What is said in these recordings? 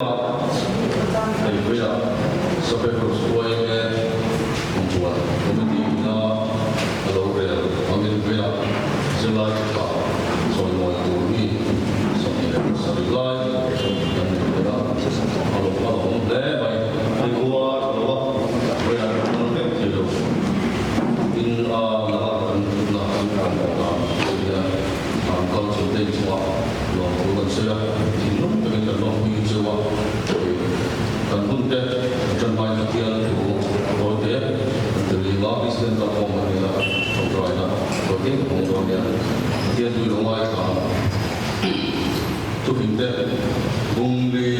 Hei Sapekhawr Square kumpuan committee ina a lo rel angin vawiah zirlai chi tha chawimawi tur hi 27 lai kan nei tel a, a lo a lo awm hle mai. Hei khua a tha lo a, vawiah kan kal vek thei lo. Tin a laka kan thutna kan awm dan pawh hian an kal chho te inchungah lawmthu kan sawi a, thinlung takin kan lawmpui cheu a, kan hun te kan tan hmain Pathian thu tawi te kan tel ling a, President ah pawh kan nia tawngtaina tawi te kan hmang dawn nia, Pathian thu i lo ngaithla ang. Thufing te bungli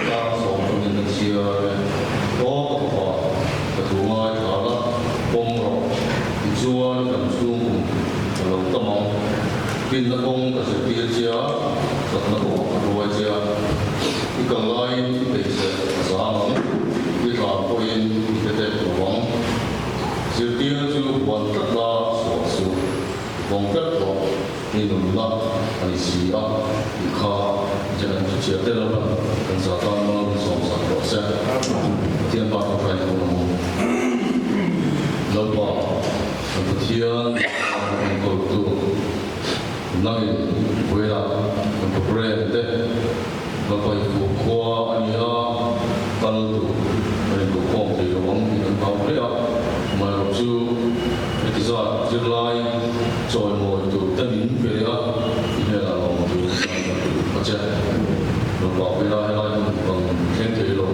tlang sawm chungin kan chhiar e, Aw ka fapa, ka thu ngaithla la, pawm rawh, tichuan kan chhungkum ka lo tam ang. Pinna kawng ka zirtir che a, chakna kawngah ka hruai che a. I kal laiin i peihseh a zang ang, i tlan pawhin i pe tep lo ang. Zirtirna chu huan tlat la chhuah suh, vawng tlat rawh, i nunna a ni si a tih kha Jan Chuchia te lo lan kan za tan mal min sawm sak rawh se. Pathian pa ka hrai dawn ang u. Lalpa. Kan Pathian enkawltu nangin vawilah kan programme te Lalpa i fuh khua a ni a, kal tur kan inkohkhawm thei lo ang tih kan hlau hle a, amaherawh chu heti zat zirlai chawimawi tur te min pe leh a, i hnenah lawm tur kan kan duh a che. Lalpa vawilah helai hmun kan thleng thei lo,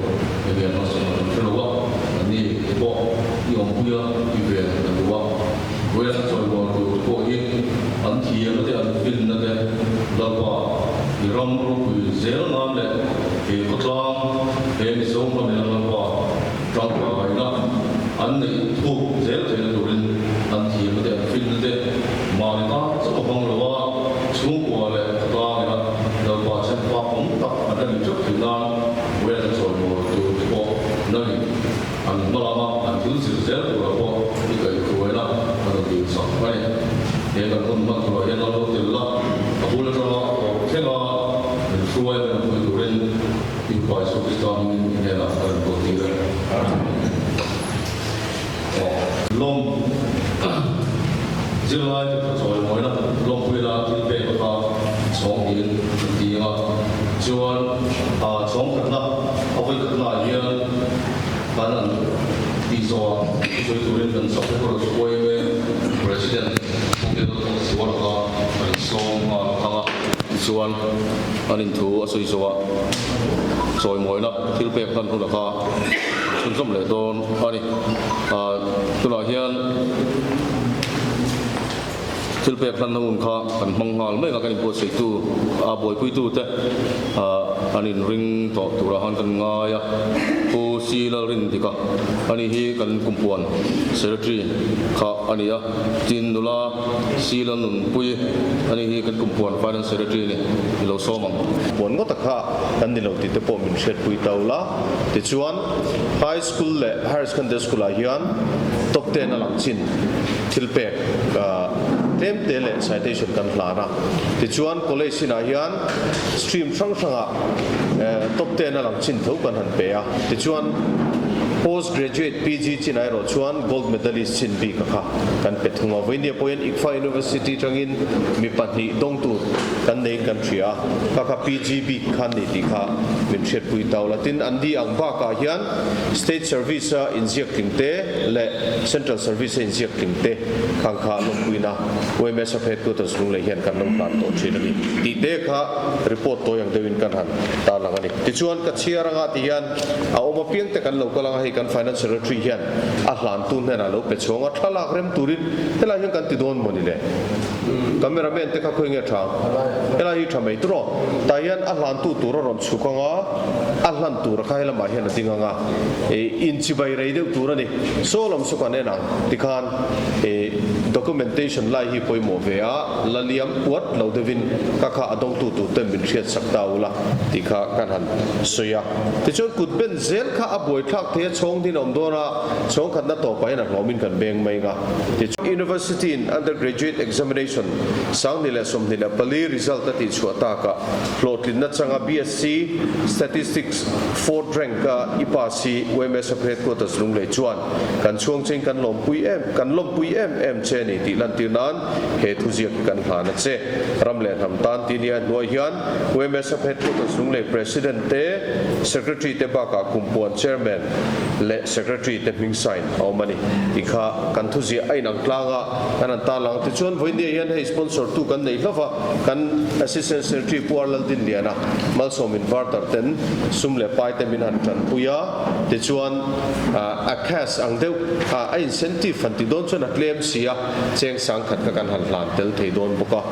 enge an hmasawm kan hre lo a, anni pawh i awmpui a, i ven a duh a. Vawilah chawimawi tur pawh hi an thiamna te, an finna te Lalpa i ram ropui zel nan leh he khawtlang, he Mizo hmamina Lalpa tangkaina an neih thuk zel theihna turin an thiamna te, an finna te mahni tan chauh a hmang lo a, chhungkua leh khawtlangina Lalpa chhenfak awm tak an la nih theuh theih nan vawilah chawimawi tur te pawh nangin An hma lama an thil zir zel turah pawh i kaihhruaina a rawn dil chak a ni. He kan hun hman turah hian lal lo tel la, a bul atanga a tawp thleng a, min hruai a min pui turin i Upa Isua Krista hmingin i hnenah ka rawn kawltir e. Aw. Lawm zirlai te tha chawimawina lawmpuina thil pek kha chhawng niin an ti ang a, chuan chhawng khatna a vawi khatnaah hian kan an tih zawhah thusawi turin kan Sakhawkawr Square President Pu Lalthangsuala kha kan sawm nghal ang a. Tichuan an inthu a sawi zawhah chawimawina thil pek hlan hunah kha chhunzawm leh dawn a ni. Tunah hian thil pek hlanna hun kha kan hmang nghal mek a, kan inbuatsaihtu a buaipuitute an inring tawh turah khan kan ngai a. Pu Si Lalrindika ani hi kan kumpuan Secretary kha a ni a, tin nula Si Lalnunpuii ani hi kan kumpuan Finance Secretary a ni, i lo sawm ang. Puan ngawta kha kan ni lo tih te pawh min hriatpui ta ula, tichuan High School leh Higher Secondary School ah hian top ten a lang chin thil pek tlem te leh citation kan hlan a, tichuan College inah hian stream hrang hrangah top ten a lang chin tho kan han pe a, tichuan Post Graduate PG chinah erawh chuan Gold Medalist chin bik a kha kan pe thung a, vawinia pawhin ICFA University tangin mi pahnih dawng tur kan neiin kan hria a, kha kha PG bik kha an ni tih kha min hriatpui tau la. Tin, an di ang bakah hian State Service-a inziak tling te leh Central Service-a inziak tling te khang kha lawmpuina YMS-a Headquarters Lunglei hian kan lo hlan tawh thin a ni tih te kha report tawi ang deuhin kan han tarlang a ni. Tichuan, ka chhiar anga ti hian a awm apiang te kan lo kal anga hei kan Finance Secretary hian a hlantu hnenah lo pe chhuang a, thlalak rem turin helai hian kan ti dawn maw ni le? Cameraman te kha khawi nge tha? Helai hi tha mai tur aw. Tah hian a hlantu tur a rawn chhuk ang a, a hlan tur a kha helamah hian a ding ang a, ih inchibai rei deuh tur a ni. Saw lam chu kan en ang tikhan ih documentation lai hi pawimawh ve a, la liam puat lo deuhin ka kha a dawngtu tur ten min hriat sak ta ula tih kha kan han sawi a. Tichuan kut ben zel kha a buaithlak thei a, chhawng din a awm dawn a, chhawng khatna tawpah hian a hlawmin kan beng mai ang a. Tichuan University in undergraduate examination. Examination 2024 result a tihchhuah takah hlawhtlinna changa BSc Statistics fourth rank a i pass hi YMSF Headquarters Lunglei chuan kan chhuang chein kan lawmpui em kan lawmpui em em che a ni tih lantir nan he thuziak hi kan hlan a che. Ram leh hnam tan ti nia hnuai hian YMSF Headquarters Lunglei President te, Secretary te bakah Kumpuan Chairman leh Secretary te hming sign a awm a ni tih kha kan thuziah a inang tlang a, kan han ta lang. Tichuan vawinia hian hei sponsor tu kan nei hlauh va, kan Assistant Secretary Pu R Laldinliana Malsawm Inverter ten sum leh pai te min han tanpui a, tichuan a cash ang deuh a incentive han ti dawn chuan a tlem si a, cheng sangkhat kha kan han hlan tel thei dawn bawk a,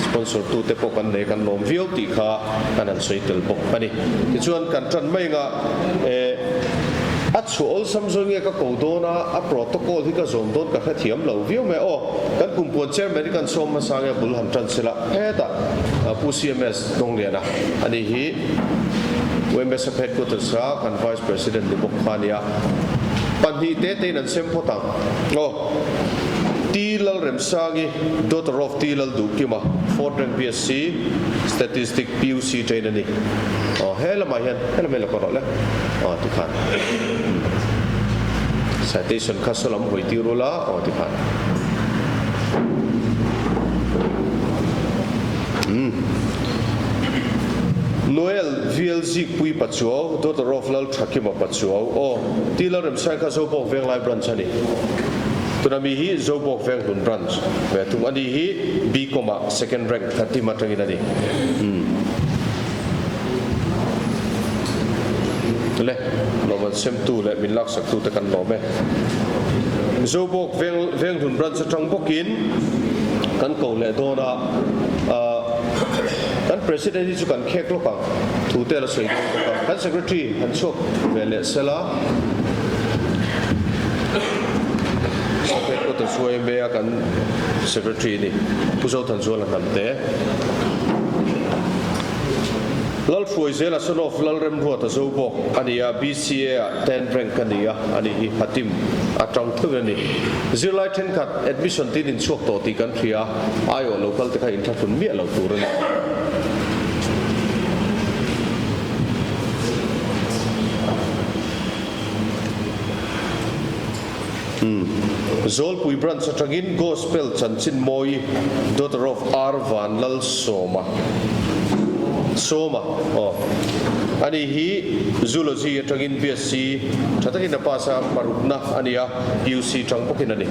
sponsor tu te pawh kan nei kan lawm viau tih kha kan han sawi tel bawk a ni. Tichuan kan tan mai anga eh a chhuah awlsam zawn nge ka ko dawn a, a protocol hi ka zawm dawn ka hrethiam lo viau mai aw. Kan kumpuan chairman hi kan sawm hmasa nge bul han tan sela hetah Pu CMS Dawngliana a ni hi UMSF headquarters a kan vice president ni bawk kha a nia. Pahnih te tein an sem phawt ang aw. T Lalremsangi, daughter of T Lalduhkima, fourth rank BSc, Statistic, PUC train a ni. Aw he lamah hian he lamah hian lo kal rawh le. Aw tikhan citation kha saw lam hawi tir ula aw tikhan. Umm. Noel VL Zikpui Pachuau, daughter of Lalthakima Pachuau. Aw T Lalremsangi kha Zobawk Venglai branch a ni. Tuna mi hi Zobawk Venghlun branch ve thung a ni hi BCom ah second rank Khatim atangin a ni. Umm. Le, lawm an semtu leh min laksak tute kan lawm e. Zobawk Veng Venghlun branch atang bawkin kan ko leh dawn a, ah kan President hi chu kan khek lawk ang, thu te la sawi dawn bawk a, kan Secretary han chhuak ve leh sela. Headquarters YMA a kan Secretary a ni, Pu Zothanzuala Hnamte. Lalhruaizela son of Lalremruata zo bawk a ni a, BCA ah ten rank a ni a, a ni hi Hatim atang theuh a ni. Zirlai thenkhat admission tin inchhuak tawh tih kan hria a, aiawh lo kal te kha inthlahlun miah lo tur a ni. Zawlpui Branch atangin Gospel Chanchin Mawi daughter of R Vanlalsawma Sawma aw ani hi Zoology atangin BSc tha takin a pass a, parukna a ni a, PUC tang bawkin a ni.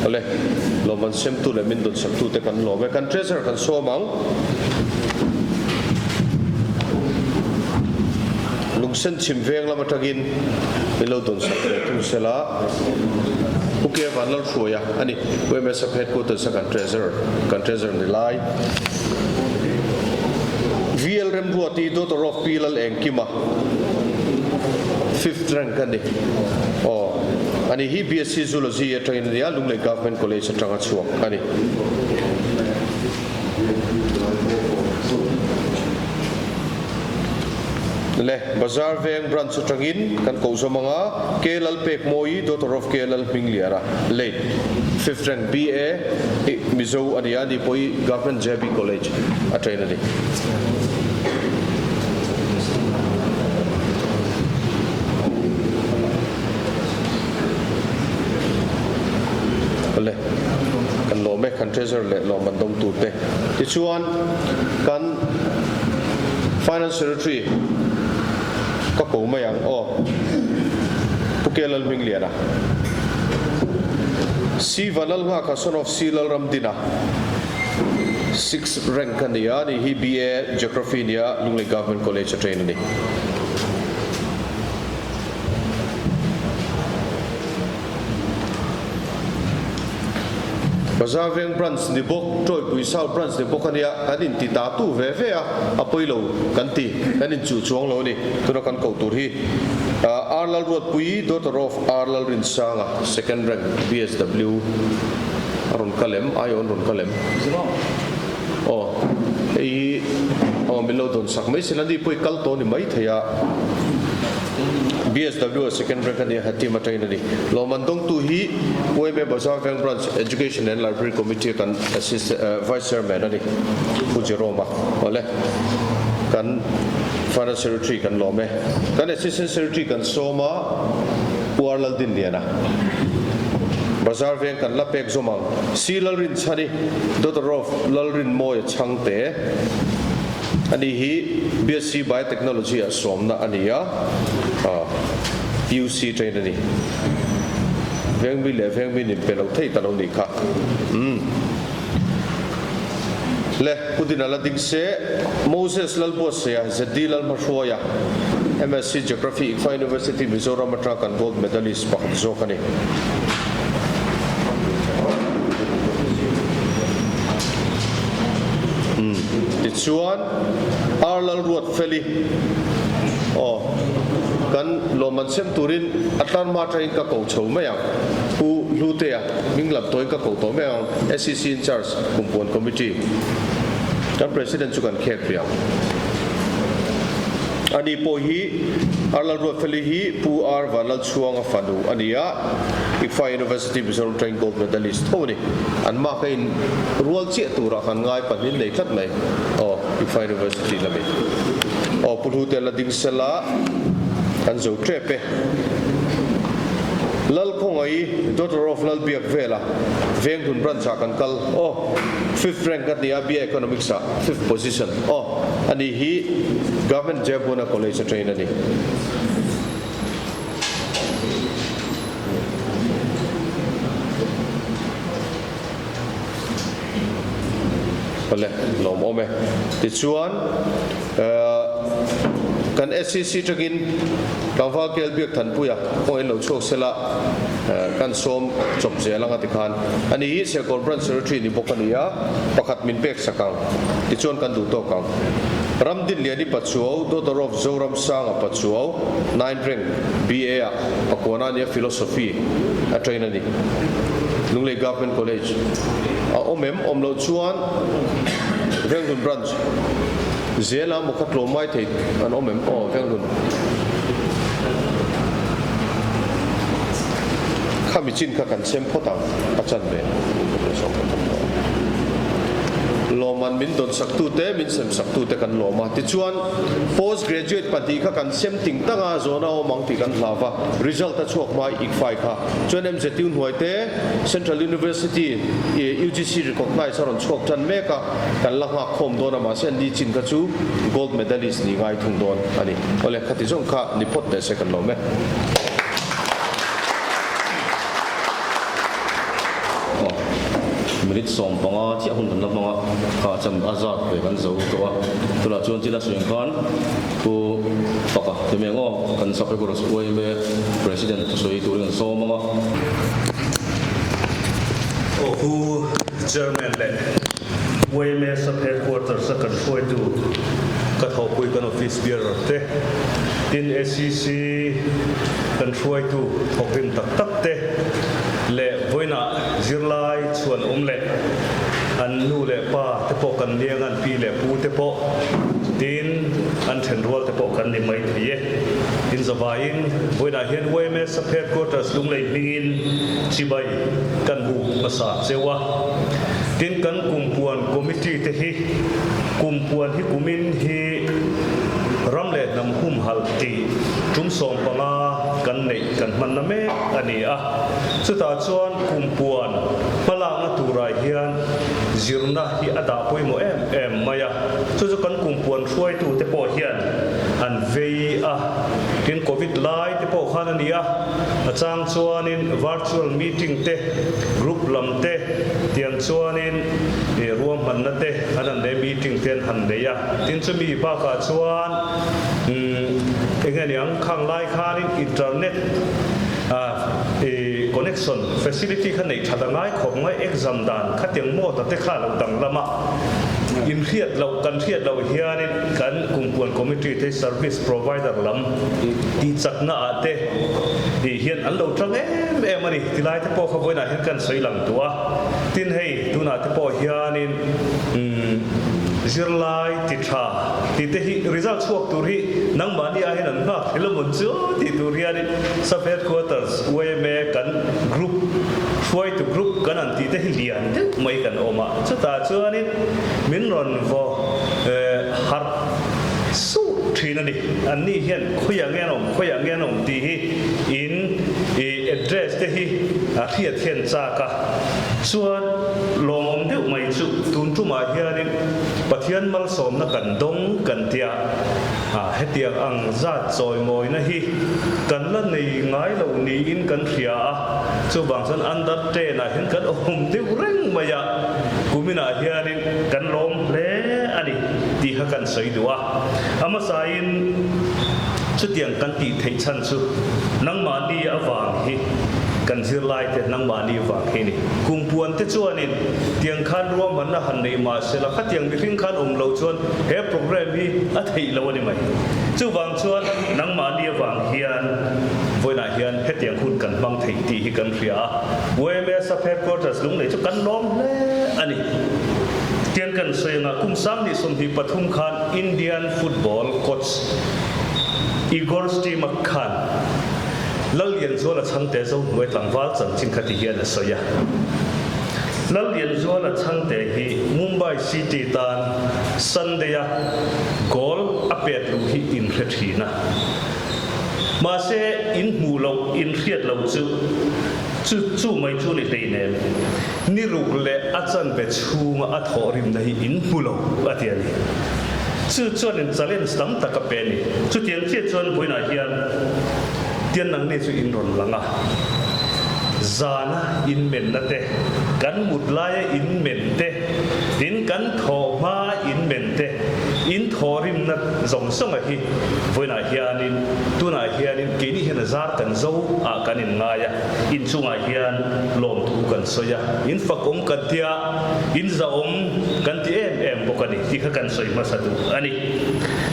Awle, lawmman semtu leh min dawnsak tute kan lawm e. Kan treasurer kan sawm ang. Lungsen chhim veng lam atangin min lo dawnsak ve thung sela. Pu Ke Vanlalhruaia a ni. UMSF headquarters a kan treasurer, kan treasurer ni lai. VL Remruati, daughter of Pi Lal Engkima, fifth rank a ni. Aw, ani hi BSc Zoology atangin a ni a, Lunglei Government College atanga chhuak a ni. Le, Bazar Veng Branch atangin kan koh zawm ang a, K Lalpekmawii, daughter of K Lalhmingliara, late, fifth rank BA, Mizo a ni a, ni pawh hi Government JB College a train a ni. Le, kan lawm e, kan Treasurer leh lawmman dawngtute. Tichuan, kan Finance Secretary ka ko mai ang aw, Pu K Lalhmingliana. C Vanlalnghaka son of C Lalramdina, sixth rank a ni a, ni hi BA Geography nia Lunglei Government College a train a ni. Bazar Veng Branch ni bawk, Tawipui South Branch ni bawk a nia, kan inti ta tu ve ve a, a pawi lo kan ti, kan inchuh chuang lo a ni, tuna kan koh tur hi. R Lalruatpui, daughter of R Lalrinsanga, second rank, BSW, a rawn kal em? Aiawn rawn kal em? Aw, hei hi Aw min lo dawn sak mai sela ni pawh i kal tawh a ni mai thei a. BSW a second rank a nia Hatim atangin a ni. Lawmman dawngtu hi YMA Bazar Veng Branch Education and Library Committee a kan assistant Vice Chairman a ni Pu Jerome a. Awle kan Finance Secretary kan lawm e. Kan Assistant Secretary kan sawm a Pu R Laldinliana. Bazar Veng kan la pek zawm ang. C Lalrinchhani Daughter of Lalrinmawia Chhangte. Ani hi BSc Biotechnology ah sawmna a ni a, PUC train a ni. Vengmi leh vengmi nin pe lo thei ta lo nih kha. Umm. Le, Pu Dina la ding se, Moses Lalbuatsaia, ZD Lalhmahruaia, MSc Geography, ICFA University Mizoram atanga kan gold medalist pakhat zawk a ni. Tichuan, Ar Lalruatfeli, aw, kan lawmman sem turin a tlarhma atangin ka ko chho mai ang. Pu Hlutea, hming lam tawhin ka ko tawh mai ang, SEC in charge, Kumpuan Committee. Kan President chu kan khek rih ang. Ani pawh hi Ar Lalruatfeli hi Pu Ar Vanlalchhuanga fanu a ni a, ICFA University Mizoram Train Gold Medalist tho a ni. An mark a in rual chiah turah kan ngai pahnih nei tlat mai. Aw, ICFA University lami. Aw, Pu Hlute la ding sela kan zo tep e. Lalkhawngaih, daughter of Lalbiak vela Venghlun branch ah kan kal. Aw, fifth rank a ni a, BA Economics ah fifth position. Aw. Ani hi Government Jayabuna College a train a ni. Awle, lawmawm e. Tichuan, kan SCC tangin tlangval kel biak Thanpuia pawh in lo chhuak sela kan sawm chawp zel anga tikhan ani hi Serkawn Branch Secretary ni bawk a ni a, pakhat min pek sak ang. Tichuan kan duh tawk ang. Ramdinliani Pachuau, daughter of Zoramsanga Pachuau, nine rank, BA ah Pakuana nia Philosophy a train a ni. Lunglei Government College a awm em? Awm loh chuan Venglun Branch zela maw kha tlawm mai thei an awm em? Aw Venglun khami chin kha kan sem phawt ang a chan ve. Lawman min dawn sak tute, min sem sak tute kan lawm a. Tichuan, post graduate pahnih kha kan sem ting tang a, zawhna a awm ang tih kan hlau va, result a chhuak hma ik fai kha. Chuan MZU hnuai te, Central University, UGC recognise a rawn chhuak tan mek a, kan la nghak khawm dawn a, mahse an ni chin kha chu gold medalist ni ngai thung dawn a ni. Awle, khati zawng kha ni phawt teh se kan lawm e. Minute 15 chiah hun kan la hmang a, kha chan a zat ve kan zo tawh a, tunah chuan chila suing khan Pu Faka ti mai ang aw, kan Sub-Headquarters YMA President thusawi turin kan sawm ang a. Aw Pu Chairman leh YMA Sub-Headquarters a kan hruaitu ka thawhpui kan Office Bearer te, tin SEC kan hruaitu thawkrim tak tak te leh vawiinah zirlai chhuan awm leh an nu leh pa te pawh kan liang an pi leh pu te pawh tin an thenrual te pawh kan ni mai thei e. In zavaiin vawiinah hian YMA Sub Headquarters Lunglei hmingin chibai kan buk hmasa cheu a. Tin kan kumpuan committee te hi kumpuan hi kumin hi ram leh hnam humhalh tih tum 15 kan neih kan hmanna mek a ni a. Chutah chuan kumpuan hmalakna turah hian zirna hi a dah pawimawh em em mai a. Chu chu kan kumpuan hruaitute pawh hian an vei a. Tin, Covid lai te pawh khan a ni a, a chang chuanin virtual meeting te, group lam te tiang chuanin ruahmanna te an han nei, meeting te an han nei a. Tin, chumi bakah chuan eng nge niang, khang lai khanin internet connection facility kha neih that a ngai khawp ngai, exam dan khatiang mawta te kha a lo danglam a. Inhriat loh kan hriat loh hianin kan kumpuan committee te service provider lam tihchakna ah te hian an lo tang em em a ni. Tilai te pawh kha vawiinah hian kan sawi lang tawh a. Tin hei tunah te pawh hianin umm. Zirlai ti tha tih te hi result chhuak tur hi nangmahni ah hian an nghak thil a mawn chu tih tur hianin Sub Headquarters yma kan group hruaitu group kan an tih te hi lian deuh mai kan awm a, chutah chuanin min rawn vaw harh suh thin a ni. Anni hian khawiah nge an awm, khawiah nge an awm tih hi in address te hi a hriat hian chak a. Chuan lawmawm deuh mai chu tun tumah hianin Pathian malsawmna kan dawng kan tia, hetiang ang zat chawimawina hi kan la nei ngai lo niin kan hria a, chuvang chuan under ten ah hian kan awm deuh reng mai a, kuminah hianin kan lawm hle a ni tih kha kan sawi duh a. A hmasain chutiang kan tih theih chhan chu nangmahni avang hi kan zirlaite nangmahni vang hi a ni. Kumpuan te chuanin tiang khan ruahmanna han neih mah sela khatiang mihring khan awm loh chuan he program hi a theih lo a ni mai. Chuvang chuan nangmahni avang hian vawiinah hian hetiang hun kan hmang theih tih hi kan hria a. YMA Sub Headquarters lunglei chu kan lawm hle a ni. Tiang kan sawi anga kum 2023 khan Indian football coach Igor Stimac khan Lallianzuala Chhangte Zohnuai tlangval chanchin kha ti hian a sawi a. Lallianzuala Chhangte hi Mumbai City tan Sunday-a goal a pet luh hi in hre thin a. Mahse, in hmuh loh, in hriat loh chu chu chu mai chu ni hleinem. Ni ruk leh a chanve chhunga a thawhrimna hi in hmu lo a ti a ni. Chu chuan in challenge tam tak a pe a ni. Chutiang chiah chuan vawiinah hian tian nangni chu in rawn lang a, zana in menna te, kan mut laia in men te, tin kan thawh hmaa in men te, in thawhrimna zawng zawnga hi vawiinah hianin tunah hianin keini hian a zar kan zo ah kan in ngai a. In chungah hian lawmthu kan sawi a, in fakawm kan ti a, in zahawm kan ti em em bawk a ni tih kha kan sawi hmasa duh a ni.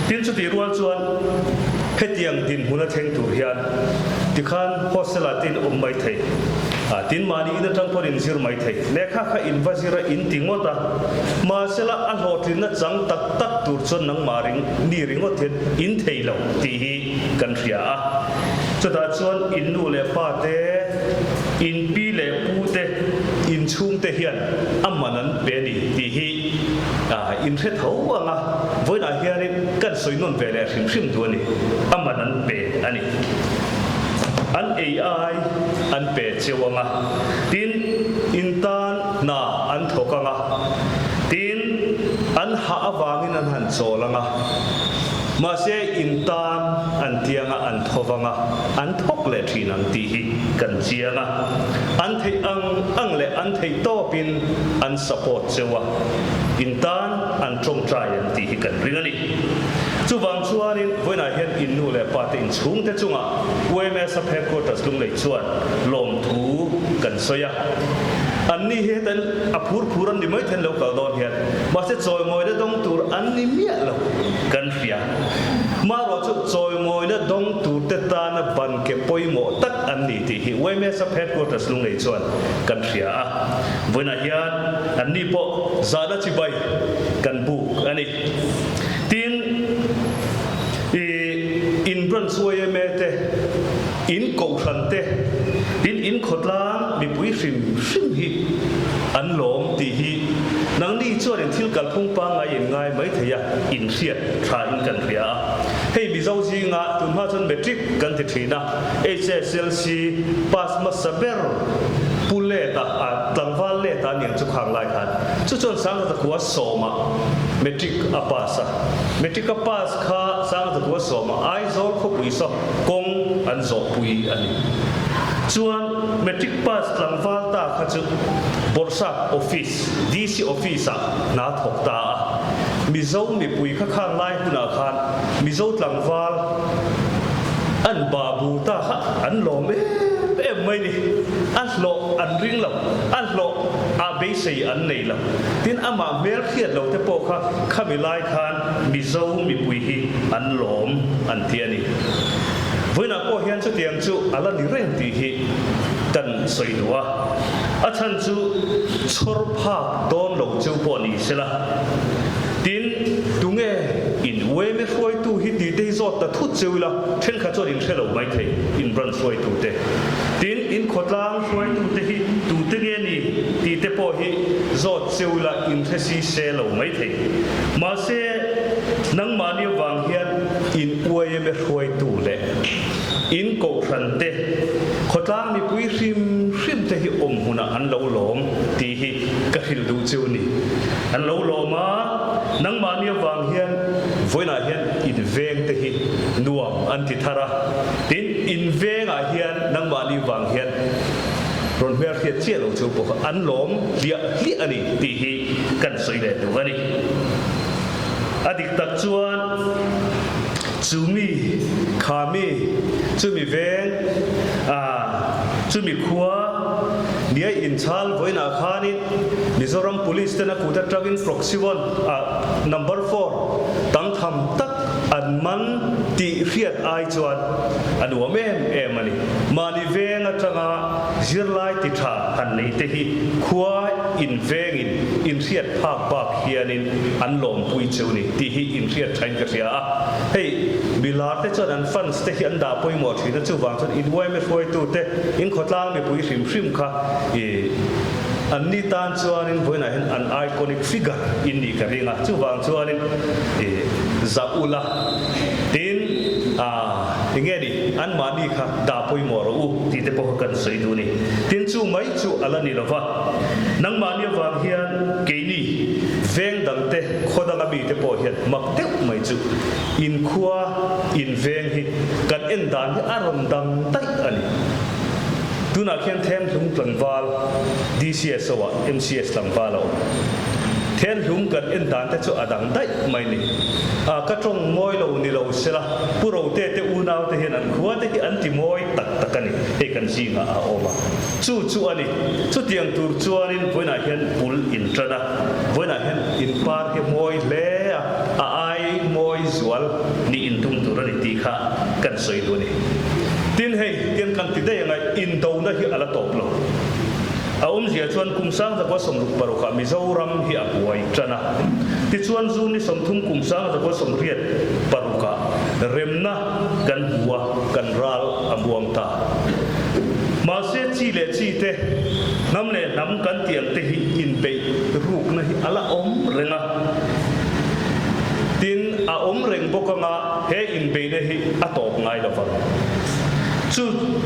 Tin, chutih rual chuan hetiang dinhmun a thleng tur hian tikhan hostel ah te in awm mai thei, tin mahni in atang pawn in zir mai thei. Lehkha kha in va zir a, in ti ngawt a, mahsela a hlawhtlinna chang tak tak tur chuan nangmah ring ni ringawt hian in thei lo tih hi kan hria a. Chutah chuan in nu leh pa te, in pi leh pu te, in chhungte hian a man an pe a ni tih hi in hre tho ang a, vawiinah hianin kan sawi nawn ve leh hrim hrim duh a ni, a man an pe a ni. An ei ai an pe cheu ang a, tin in tan hna an thawk ang a, tin an hah avangin an han chawl ang a. Mahse, in tan an tianga an tho vang a, an thawk leh thin ang tih hi kan chiang a. An theih ang ang leh an theih tawpin an support cheu a, in tan an tawngtai ang tih hi kan ring a ni. Chuvang chuanin vawiinah hian in nu leh pa te in chhungte chungah YMA Sub Headquarters Lunglei chuan lawmthu kan sawi a. Anni hi heta a phur phur an ni mai then lo kal dawn hian. Mahse chawimawina dawng tur an ni miah lo kan hria. Marawh chu chawimawina dawng turte tana ban ke pawimawh tak an ni tih hi YMA Sub Headquarters Lunglei chuan kan hria a. Vawiinah hian anni pawh zahna chibai kan buk a ni. Tin, i in branch YMA te, in kohhran te, tin in khawtlang mipui hrim hrim hi an lawm tih hi nangni chuan in thil kalphung pangngai in ngai mai thei a, in hriat tha in kan hria a. Hei Mizo zinga tunhma chuan Matric kan ti thin a, HSLC pass hmasa ber Pu Leta, tlangval Leta a niang chu khang lai khan chu chuan Sangzata khua sawmah Matric a pass a. Matric a pass kha Sangzata khua sawmah Aizawl khawpui saw kawng an zawhpui a ni. Chuan Matric pass tlangval ta kha chu Bawrhsap Office, DC Office ah hna thawk ta a. Mizo mipui kha khang lai hunah khan Mizo tlangval an babu ta kha an lawm em em mai ni. A hlawh an ring lo, a hlawh ah beisei an nei lo. Tin amah hmel hriat lo te pawh kha khami lai khan Mizo mipui hi an lawm an ti a ni. Vawiinah pawh hian chutiang chu a la ni reng tih hi kan sawi duh a, a chhan chu chhawr phak dawn lo chu pawh ni sela. Tin, Tunge in yma hruaitu hi tih te hi zawt ta thut cheu ila, thenkhat chuan in hre lo mai thei, in branch hruaitu te. Tin, in khawtlang hruaitu te hi tute nge ni tih te pawh hi zawt cheu ila in hre si se lo mai thei. Mahse, nangmahni avang hian in yma hruaitu leh in kohhran te, khawtlang mipui hrim hrim te hi awm hmunah an lo lawm tih hi ka hrilh duh cheu ni. An lo lawm a, nangmahni avang hian vawiinah hian inveng te hi nuam an ti thar a, tin invengah hian nangmahni vang hian rawn hmel hriat chiah lo chu pawh an lawm hliah hliah a ni tih hi kan sawi leh duh a ni. A dik tak chuan chumi kha mi chumi veng ah chumi khua nia inchhal vawiinah khanin Mizoram Police ten a kut atangin Proxyone ah number four tang tham tak an man tih hriat ai chuan a nuam em em a ni. Mahni veng atanga zirlai ti tha han nei te hi khua in vengin inhriat phak bak hianin an lawmpui cheu ni tih hi inhriat thain ka hria a. Hei milar te chuan an fans te hi an dah pawimawh thin a, chuvang chuan in yma hruaitu te in khawtlang mipui hrim hrim kha i An ni tan chuanin vawiinah hian an iconic figure in nih ka ring a, chuvang chuanin ih zah ula tin ah eng nge ni anmahni kha dah pawimawh rawh u tih te pawh kha kan sawi duh a ni. Tin chu mai chu a la ni lova, nangmahni avang hian keini veng dang te khaw danga mite pawh hian mak deuh mai chu inkhua inveng hi kan en dan hi a rawn dang daih a ni. Tunah khian Thenhlum tlangval DCSO ah MCS tlangval a awm. Thenhlum kan en dan te chu a dang daih mai ni. A ka tawng mawi lo ni lo sela Pu Rote te unau te hian an khua te hi an ti mawi tak tak a ni. Hei kan zingah a awm a. Chu chu a ni. Chutiang tur chuanin vawiinah hian bul in tan a, vawiinah hian in par hi mawi hle a, a ai mawi zual nih in tum tur a ni tih kha kan sawi duh a ni. Tin hei, tiang kan ti daih anga indona hi a la tawp lo. A awmzia chuan kum sangzakua 66 ah Mizoram hi a buai tan a. Tichuan June ni 30 kum sangzakua 86 ah remna kan hmu a, kan ral a muang ta. Mahse chi leh chi te, hnam leh hnam kan tih ang te hi inbeih rukna hi a la awm reng a. Tin, a awm reng bawk anga he inbeihna hi a tawp ngai lo vang. Chu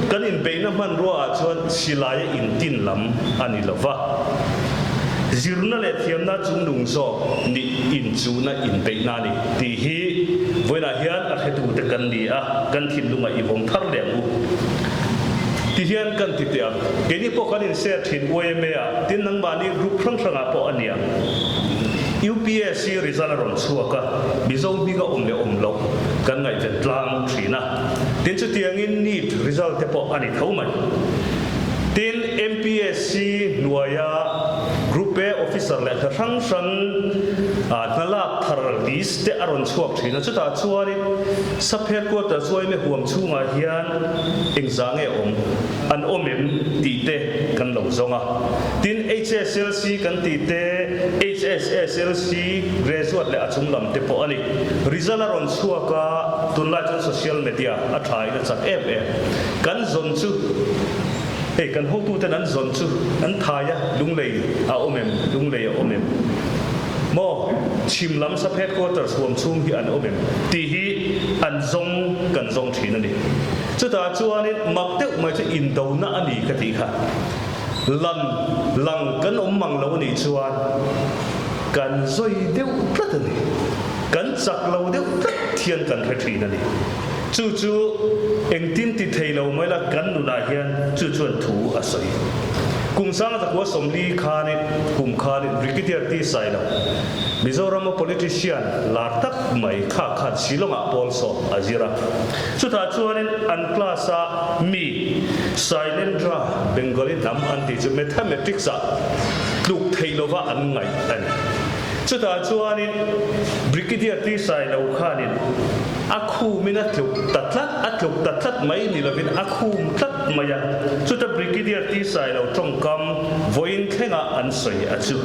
kan inbeihna hmanrua ah chuan silaia intin lam a ni lo va. Zirna leh thiamna chungnung zawk nih inchuhna inbeihna a ni tih hi vawiinah hian a hretute kan ni a, kan thinlungah i vawng thar leh ang u. Ti hian kan ti teh ang. Keini pawh kan inser thin yma ah, tin nangmahni group hrang hrangah pawh a ni ang. UPSC result a rawn chhuak a, Mizo hming a awm leh awm loh kan ngaihven tlang thin a. Tin chutiangin NEET result te pawh a ni tho mai. Tin MPSC hnuaia Group A officer leh hna hrang hrang hna lak thar list te a rawn chhuak thin a. Chutah chuanin Sub Headquarter chuaime huam chhungah hian engzah nge awm an awm em tih te kan lo zawng a. Tin HSLC kan tih te HSSLC graduate leh a chung lam te pawh a ni. Result a rawn chhuak a, tunlai chuan social media a tha in a chak em em. Kan zawn chu, hei kan hotuten an zawn chu an thai a, Lunglei a awm em, Lunglei a awm em? Maw, chhim lam sub headquarters huam chhung hi an awm em? tih hi an zawng kan zawng thin a ni. Chutah chuanin mak deuh mai chu indona a ni ka tih kha. Lan lang kan awm mang lo a nih chuan kan zawi deuh tlat a ni. Kan chak lo deuh tlat hian kan hre thin a ni. Chu chu engtin ti thei lo mai la kan nunah hian chu chuan thu a sawi. Kum sangzakua 40 khanin kum khanin Brigadier T Sailo, Mizorama politician lar tak mai kha khan Shillong-ah pawl sawm a zir a. Chutah chuanin an class-a mi Sailendra Bengali hnam an tih chu Mathematics-ah tluk theih lova an ngaih a ni. Chutah chuanin Brigadier T Sailo khanin a khumin a tluk ta tlat, a tluk ta tlat mai ni lovin a khum tlat mai a. Chuta Brigadier T Sailo tawngkam vawiin thlengah an sawi a chu.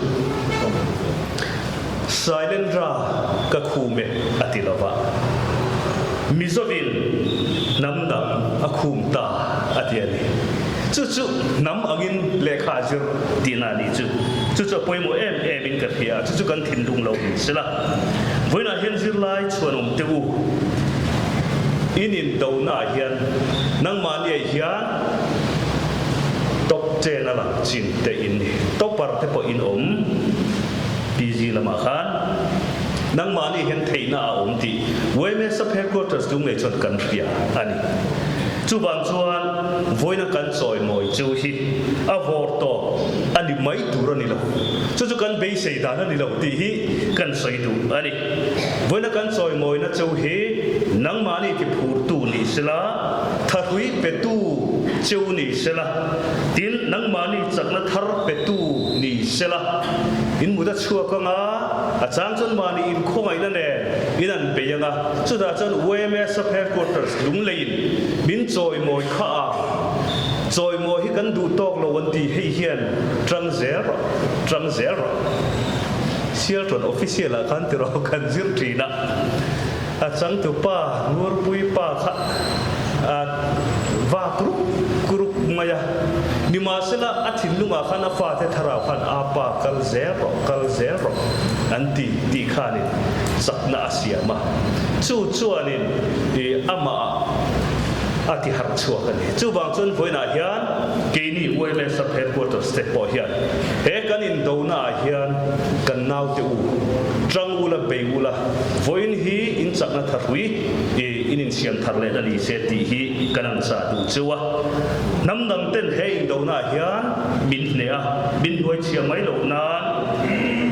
Sailendra ka khum e a ti lova, Mizovin hnam dang a khum ta a ti a ni. Chu chu hnam angin lehkha a zir tihna a nih chu. Chu chu a pawimawh em em in ka hria a, chu chu kan thinlung lo ni sela. Vawiinah hian zirlai chhuanawm teh u, in indonaah hian nangmahniah hian top ten a lang chin te in ni, topper te pawh in awm PG lamah khan nangmahni hian theihna a awm tih yma Sub Headquarters Lunglei chuan kan hria a ni. Chuvang chuan vawiina kan chawimawi chu hi a vawr tawp a ni mai tur a ni lo, chu chu kan beisei dan a ni lo tih hi kan sawi duh a ni. Vawiina kan chawimawina chu hi nangmahni tiphurtu ni sela, thahrui petu cheu ni sela, tin nangmahni chakna thar petu ni sela, in mut a chhuak anga, a chang chuan mahni inkhawngaihna nen in an bei anga, chutah chuan yma Sub Headquarters Lungleiin min chawimawi kha a, chawimawi hi kan duh tawk lo an ti, hei hian tang zel rawh, tang zel rawh. Sialṭawn official ah khan tiraw kan zir ṭhin a, a changtupa Ngurpui pa kha a vak ruk ruk mai a, nimahsela a thinlungah khan a fate thlarau khan a pa kal zel rawh, kal zel rawh an ti tih khanin chakna a siam a, chu chuanin ih amah ah a ti harh chhuak a ni. Chuvang chuan vawiinah hian keini yma Sub Headquarters te pawh hian He kan indona ah hian kan naute u, tang ula bei ula, vawiin hi in chakna thahrui i in insiam thar leh na ni se tih hi kan an chah duh cheu a. Hnam dang ten he indona ah hian min hneh a, min hnuai chhia mai loh nan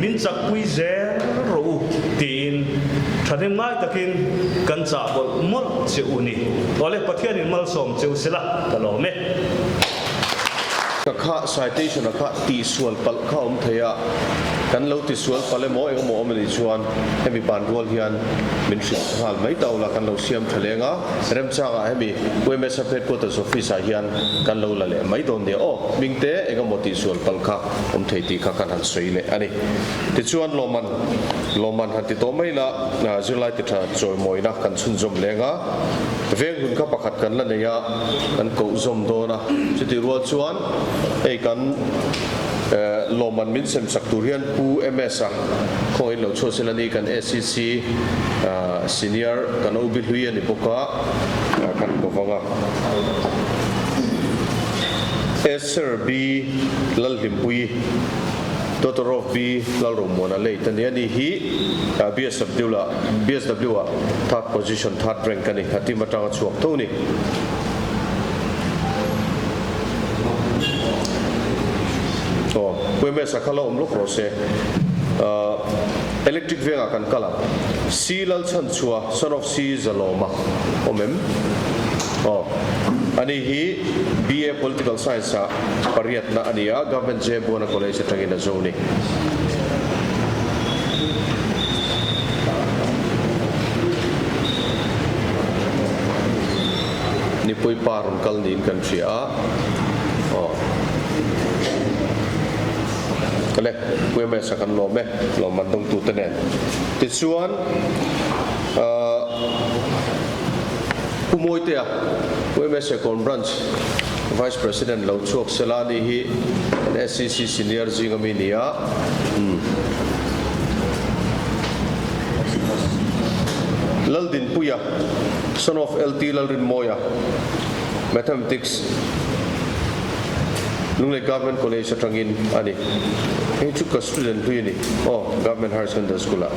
min chakpui zel rawh u tiin thahnem ngai takin kan chah mawlh mawlh che u ni. Awle Pathianin malsawm cheu sela ka lawm e. Ka kha citation a kha tihsual palh kha awm thei a, kan lo tisual palh emaw engemaw awm anih chuan hemi ban rual hian min hrilh nghal mai ta ula kan lo siam tha leng a, remchangah hemi UMSF Headquarters Office ah hian kan lo la leh mai dawn nia aw, hmingte engemaw tihsual palh kha awm thei tih kha kan han sawi leh a ni. Tichuan lawmman lawmman han ti tawh mai la, zirlai ti tha chawimawina kan chhunzawm leng a, veng hun kha pakhat kan la nei a, kan koh zawm dawn a, chutih rual chuan hei kan lawmman min sem sak tur hian Pu MS a khawngaih lo chhuah sela ni kan SEC senior kan OB hlui a ni bawk a, kan ko vang a. Esther B Lalhlimpuii. Totoroff B Lalromuana late a ni. Ani hi BSW ah BSW ah third position, third rank a ni. A team atanga chhuak tho a ni. Aw, UMS a kha la awm lawk rawh se. Electric vengah kan kal ang. C Lalchhanchhua, son of C Zalawma awm em? Aw, ani hi BA Political Science ah Pariatna a ni a, Government J Buana College atangin a zo ni. Nipui pa rawn kal niin kan hria a, aw. Kale, UMS a kan lawm e, lawmman dawngtute nen. Tichuan, ahh. Pu Mawitea, UMS Ekawn Branch Vice President lo chhuak sela ni hi kan SCC Senior zing ami ni a. Laldinpuia, son of LT Lalrinmawia, Mathematics, Lunglei Government College atangin a ni. Hei chu ka student hlui a ni. Aw, Government Higher Secondary School ah.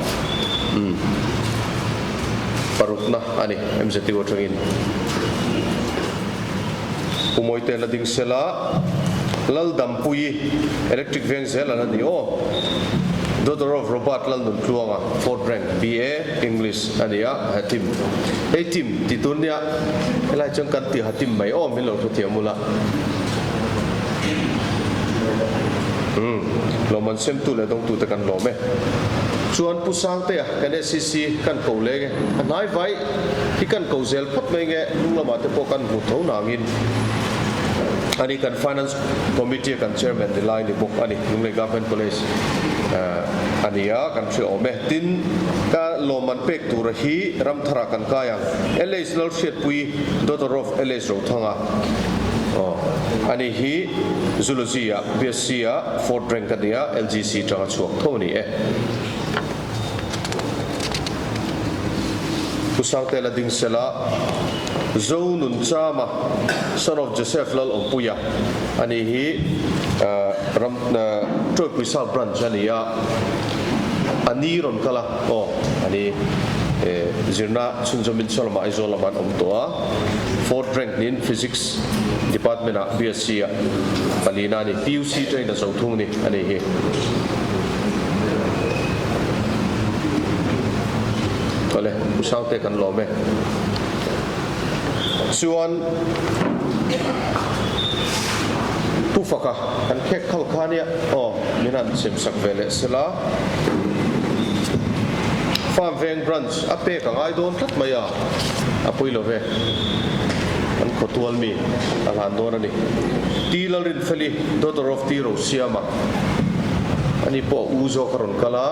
Parukna a ni, MZU atangin Pu Mawite'n a ding sela, Laldampuii Electric Veng zel an a ni aw. Daughter of Robert Lalnuntluanga, fourth rank, BA, English, a ni a, Hatim. Hei Tim tih tur nia, helai chuan kan ti Hatim mai aw, min lo hrethiam ula. Umm, lawmman semtu leh dawngtute kan lawm e. Chuan Pu Sangtea, Kan SEC kan ko leng e, a hnai vai hi kan ko zel phawt mai nge, hnung lamah te pawh kan hmu tho nangin a ni, kan Finance Committee a kan Chairman ni lai ni bawk a ni, Lunglei Government College. A ni a, kan hre awm e. Tin, ka lawmman pek tura hi Ramthara kan kai ang. LH Lalhriatpui, daughter of LH Rothanga. Aw, ani hi Zoology ah BSc ah fourth rank a ni a, LGC tanga chhuak tho a ni e. Pu Sangtela Dingsela, Zo Nunchama, son of Joseph Lalawmpuia, ani hi ram Tawipui South Branch a ni a, a ni rawn kal a, aw a ni zirna chhunzawmin saw lamah Aizawl lamah an awm tawh a, fourth rank niin Physics Department ah BSc ah palina a ni, PUC train a zo thung ni a ni hi. Awle, Pu Sangte kan lawm e. Chuan Pu Faka kan khek khal kha nia aw min han sem sak ve leh sela. Farm Veng Branch a pek a ngai dawn tlat mai a, a pui lo ve. An khawtual mi a hlan dawn a ni. T Lalrinfeli, daughter of T Rosiama, ani pawh a u zawk a rawn kal a.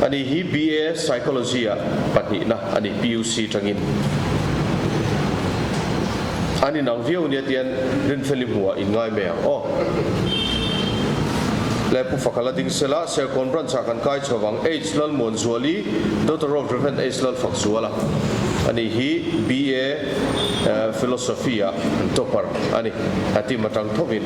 Ani hi BA Psychology ah pahnihna a ni, PUC tangin. An inang viau nia tian Rinfeli hmuhah in ngai mai ang aw. Le Pu Fakala ding sela, Serkawn Branch ah kan kai chho vang H Lalmuanzuali, daughter of Rev H Lalfakzuala a ni hi BA Philosophy ah topper a ni, a team atang thovin.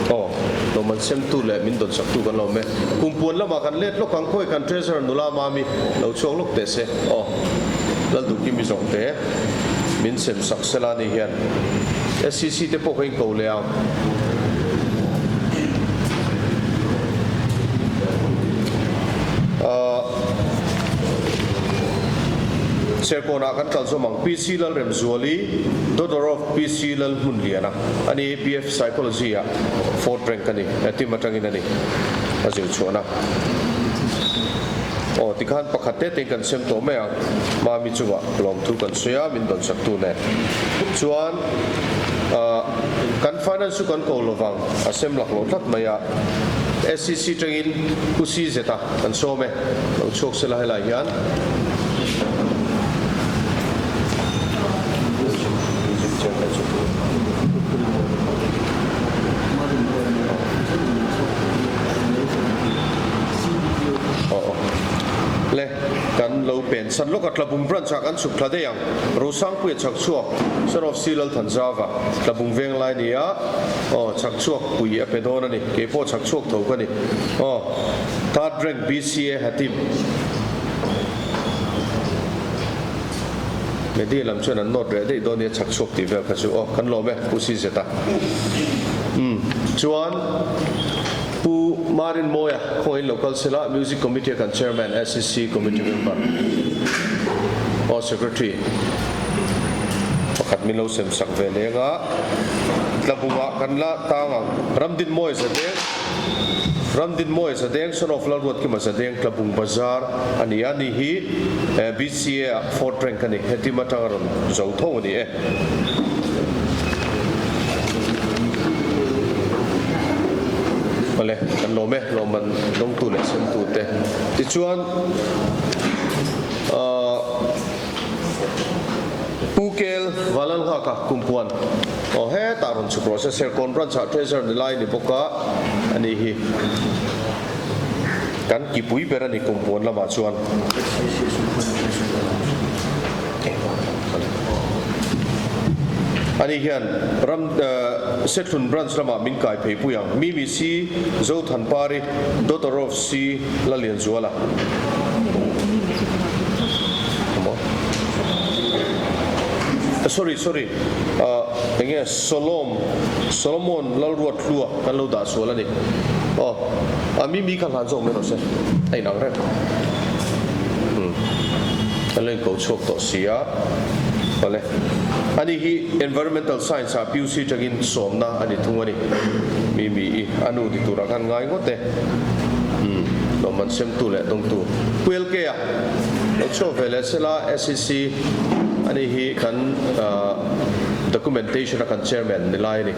Aw, lawmman semtu leh min dawnsaktu kan lo awm e. Kumpuan lamah kan let lawk ang, khawi kan Treasurer nula Mami lo chhuak lawk teh se. Aw, Lalduhkimi zawng te min semsak sela ni hian SCC te pawh ka inko leh ang. Serkawnah kan kal zawm ang. PC Lalremzuali, daughter of PC Lalhmunliana a ni. BF Psychology ah fourth rank a ni. Team atangin a ni a zir chhuahna. Aw tikhan pakhat te tein kan sem tawh mai ang. Mami chungah lawmthu kan sawi a, min dawnsak tu nen. Chuan kan finance chu kan ko lovang, a sem lak lo tlat mai a. SCC tangin Pu CZ-a kan sawm e, lo chhuak sela helai hian. Le, kan lo pen san lawk a, Tlabung branch ah kan chhuk thla daih ang. Rosangpuia chhak chhuak, son of C Lalthanzava, Tlabung veng lai ni a, aw, chhak chhuak pui a pe dawn a ni, kei pawh chhak chhuak tho ka ni, aw, third rank BCA Hatim. Media lam chuan an nawt reh daih dawn nia chhak chhuak tih vel kha chu aw, kan lawm e, Pu CZ a. Umm, chuan Pu Marin Mawia khawngahin lo kal sela, Music Committee a kan Chairman, SCC Committee Member aw Secretary pakhat min lo sem sak ve leng a, Tlabungah kan la tang ang, Ramdinmawia Zadeng, Ramdinmawia Zadeng, son of Lalruatkima Zadeng, Tlabung Bazar a ni a, ni hi BCA ah fourth rank a ni, hetim atang a rawn zo tho a ni e. Awle, kan lawm e, lawmman dawngtu leh semtu te. Tichuan, ahh Pu Kel Valalnghaka Kumpuan, aw hetah rawn chhuk rawh se, Serkawn Branch ah Treasurer ni lai ni bawk a, ani hi kan kipui ber a ni Kumpuan lamah chuan. Ani hian ram Sethlun Branch lamah min kai phei pui ang. Mimi C. Zothanpari, daughter of C. Lalianzuala. Sorry, sorry. Enge Solom, Solomon Lalruathlua kan lo dah sual a ni. Aw, a Mimi kha hlan zawk mai rawh se. A inang reng. Kan lo inko chhuak tawh si a, awle. Ani hi Environmental Science ah PUC tangin sawmna a ni thung a ni. Mi mi i a nu ti turah khan ngai ngawt e. Umm. Lawmman semtu leh dawngtu Pu LK-a lo chhuak ve leh sela SEC ani hi kan documentation a kan chairman ni lai a ni.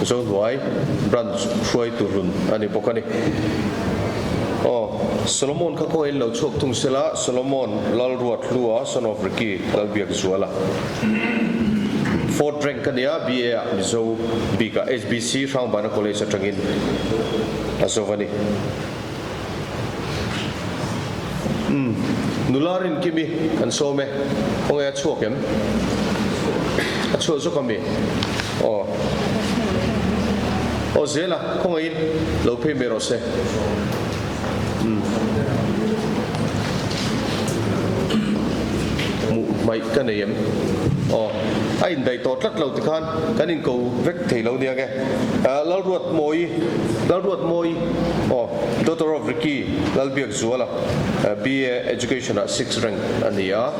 Zohnuai branch hruaitu hlun a ni bawk a ni. Aw, Solomon kha khawihin lo chhuak thung sela Solomon Lalruathlua son of Ricky Lalbiakzuala. Fourth rank a nia, BA ah Mizo bikah HBC Hrangbana College atangin a zo a ni. Umm, nula Rinkimi kan sawm e, khawnge a chhuak em? A chhuah zawk ami? Aw. Aw zela, khawngaihin lo phei mai rawh se. Umm. Hmuh hmaih ka nei em? Aw, a indaih tawh tlat lo tikhan kan inko vek thei lo nia nge. Lalruatmawi, Lalruatmawi, aw, daughter of Ricky Lalbiakzuala, BA Education ah sixth rank a ni a.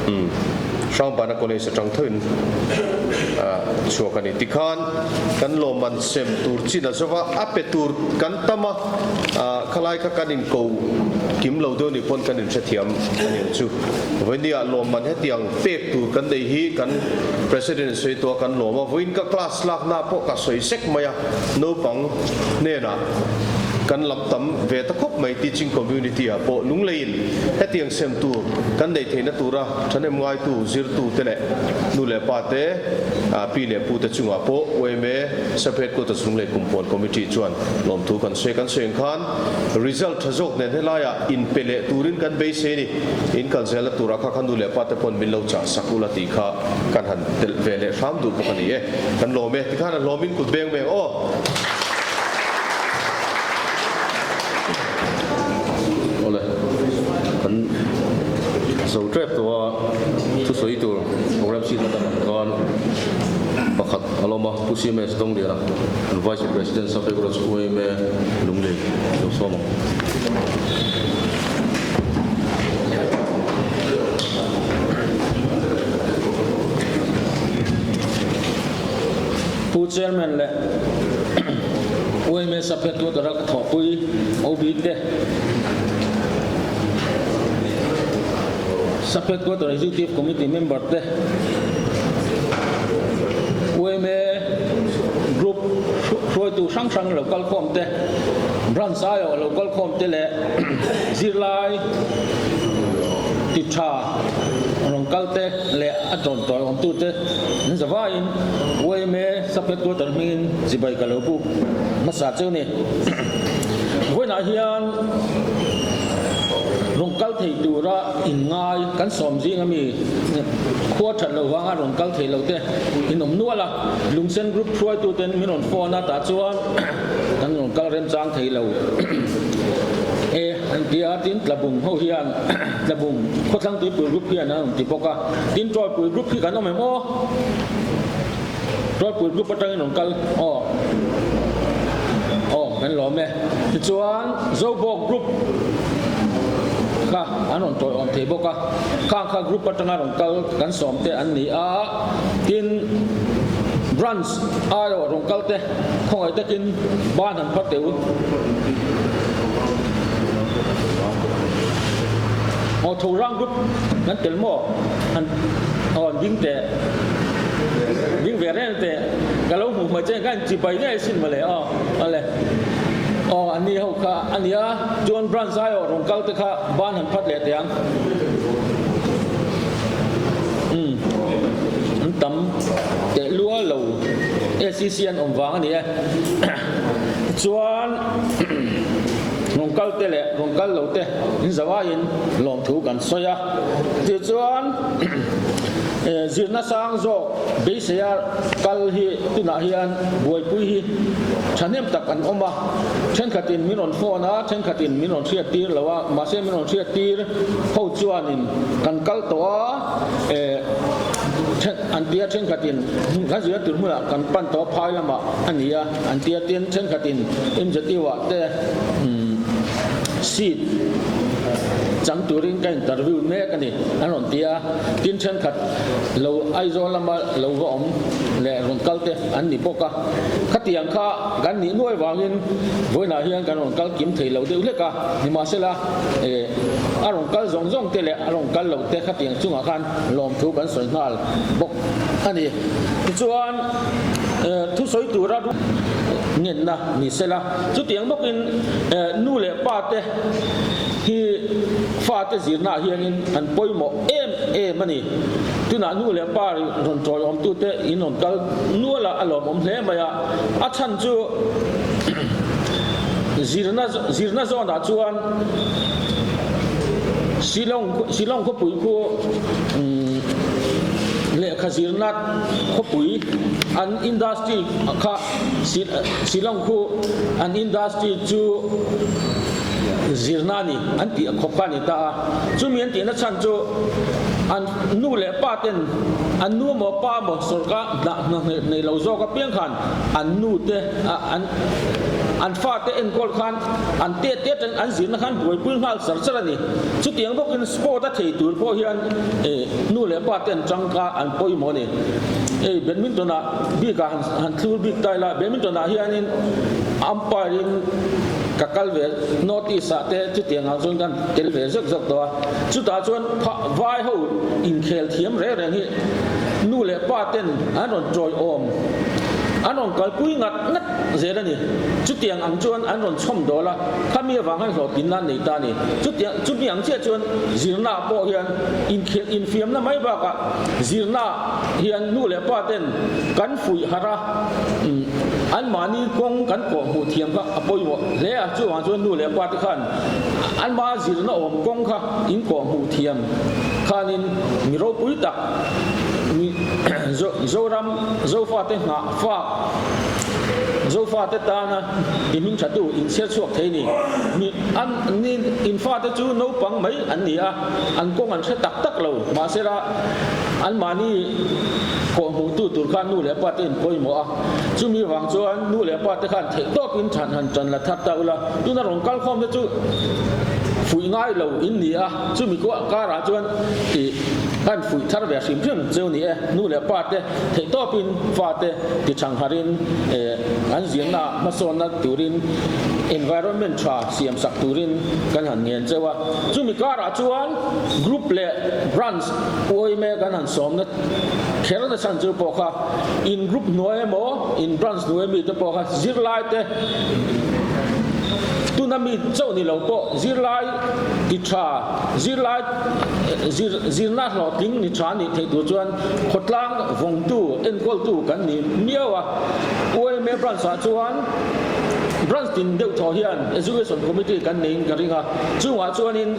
Umm, Hrangbana College atang thoin chhuak a ni. Tikhan kan lawmman sem tur chin a zova, a pe tur kan tam a, khalai kha kan inko kim lo deuh nih pawn kan inhrethiam a ni ang chu. Vawinia lawmman hetiang pek tur kan nei hi kan President in sawi tawh a kan lawm a, vawiin ka class lakna pawh ka sawi sek mai a, naupang hnenah kan lam tam ve ta khawp mai teaching community ah pawh lungleiin hetiang sem tur kan neih theihna tura thahnem ngaitu zirtu te leh nu leh pa te, pi leh pu te chungah pawh yma Sub Headquarters Lunglei Kumpuan Committee chuan lawmthu kan sawi kan sawi ang khan result tha zawk nen helaiah inpe leh turin kan beisei a ni. In kal zelna turah kha kha nu leh pa te pawn min lo chah sak ula tih kha kan han telh ve leh hram duh bawk a ni e. Kan lawm e. Tikhan a hlawmin kut beng beng aw. Awle, kan zo tep tawh a, thusawi tur program sheet a kan ang khan pakhat a lawm a, Pu CMS Dongliana, kan Vice President Safegraj UMA Lunglei lo sawm ang. Pu Chairman leh UMA Sub-Headquarter-a ka thawhpui OB te, Sub-Headquarter Executive Committee member te, UMA Group hruaitu hrang hrang lo kalkhawm te, Branch aiawh lo kalkhawm te leh zirlai ti tha rawn kal te leh a tawn tawi awmtu te an za vaiin yma Sub Headquarter hmingin chibai ka lo buk hmasa cheu ni. Vawiinah hian rawn kal thei tura inngai kan sawm zing ami khua that loh vanga rawn kal thei lo te in awm nual a, Lungsen Group hruaituten min rawn phone a tah chuan Kan rawn kal remchang thei lo e an ti a, tin Tlabung ho hian Tlabung khawthlang tuipui group hian an rawn ti bawk a, tin Tawipui group hi kan awm em aw? Tawipui group atangin rawn kal aw aw kan lawm e. Tichuan Zobawk group kha an rawn tawiawm thei bawk a, khang kha group atanga rawn kal kan sawm te an ni a, tin branch aiawh rawn kal te Khawngaih takin ban han phat teh u. Aw tho rang group kan tel maw? Han aw an ding teh. Ding ve reng teh. Ka lo hmuh hmai che ka in chibai ngei asin mawle aw ale. Aw an ni ho kha a nia chuan branch aiawh rawn kal te kha ban han phat leh teh ang. Umm an tam teh lua lo. ACC an awm vang a ni e. Chuan rawn kal te leh rawn kal lo te in zawaiin lawmthu kan sawi a. Tichuan zirna sang zawk beiseia kal hi tunah hian buaipui hi thahnem tak an awm a. Thenkhatin min rawn phone a, thenkhatin min rawn hriattir lo a, mahse min rawn hriattir ho chuanin kan kal tawh a. An ti a, thenkhatin kan zirna tur hmunah kan pan tawh a, phai lamah a ni a, an ti a, tin thenkhatin MZU ah te seat chang turin ka interview mek a ni an rawn ti a, tin thenkhat lo Aizawl lama lo va awm leh rawn kal te an ni bawk a, khatiang kha kan nih nuai vangin vawiinah hian kan rawn kal kim thei lo deuh hlek a, nimahsela a rawn kal zawng zawng te leh a rawn kal loh te khatiang chungah khan lawmthu kan sawi nghal bawk a ni. Tichuan thusawi tura ngenna ni sela, chutiang bawkin nu leh pa te hi fate zirnaah hianin an pawimawh em em a ni. Tunah nu leh pa rawn tawiawmtute in rawn kal nual a, a lawmawm hle mai a. A chhan chu zirna zirna zawnah chuan Shillong Shillong khawpui khu lehkha zirna khawpui an industry kha Shillong khu an industry chu zirna a ni an tih khawp kha a ni ta a. Chumi an tihna chhan chu an nu leh pa ten an nu emaw pa emaw sawrkar hna hna nei lo zawk apiang khan an nu te an an fate enkawl khan an te te atangin an zirna khan buaipui nghal char char a ni. Chutiang bawkin sport a thei tur pawh hian nu leh pa ten tangka an pawimawh a ni. Hei badminton ah bikah han thlur bik ta ila badminton ah hianin umpire in ka kal ve North East ah te chutiang ang chuan kan tel ve zek zek tawh a, chutah chuan vai ho inkhel thiam reng reng hi nu leh pa ten an rawn tawiawm an rawn kalpui ngat ngat zel a ni. Chutiang ang chuan an rawn chhawm dawl a, khami avang khan hlawhtlinna an nei ta a ni. Chutiang chumi ang chiah chuan zirna ah pawh hian inkhel infiamna mai bakah zirna hian nu leh pa ten kan fuih harh a, anmahni kawng kan kawh hmuh thiam kha a pawimawh hle a, chuvang chuan nu leh pa te khan anmah zirna awm kawng kha in kawh hmuh thiam khanin mi ropui tak mi Zoram Zofate nghah fak Zofate tana i hming thatu inchhiar chhuak thei ni. Mi an ni in fate chu naupang mai an ni a, an kawng an hre tak tak lo. Mahsela anmahni kawh hmuhtu tur khan nu leh pa te in pawimawh a, chumi vang chuan nu leh pa te khan theih tawkin than han tan la thar ta ula, tuna rawn kal khawm te chu fuih ngai lo in ni a, chumi karah chuan ih kan fuih thar ve hrim hrim cheu ni e, nu leh pa te theih tawpin fate ti thang harin an zirna hmasawnna turin environment tha siam sak turin kan han ngen cheu a, chumi karah chuan group leh branch uaime kan han sawmna kher na chhan chu pawh kha in group hnuai emaw in branch hnuai mi te pawh kha zirlai te tuna mi chauh ni lo pawh zirlai ti tha zirlai zir zirna hlawhtling ni tha nih theih tur chuan khawtlang vawngtu enkawltu kan ni miau a uaime branch ah chuan branch tin deuh thaw hian education committee kan neiin ka ring a chungah chuanin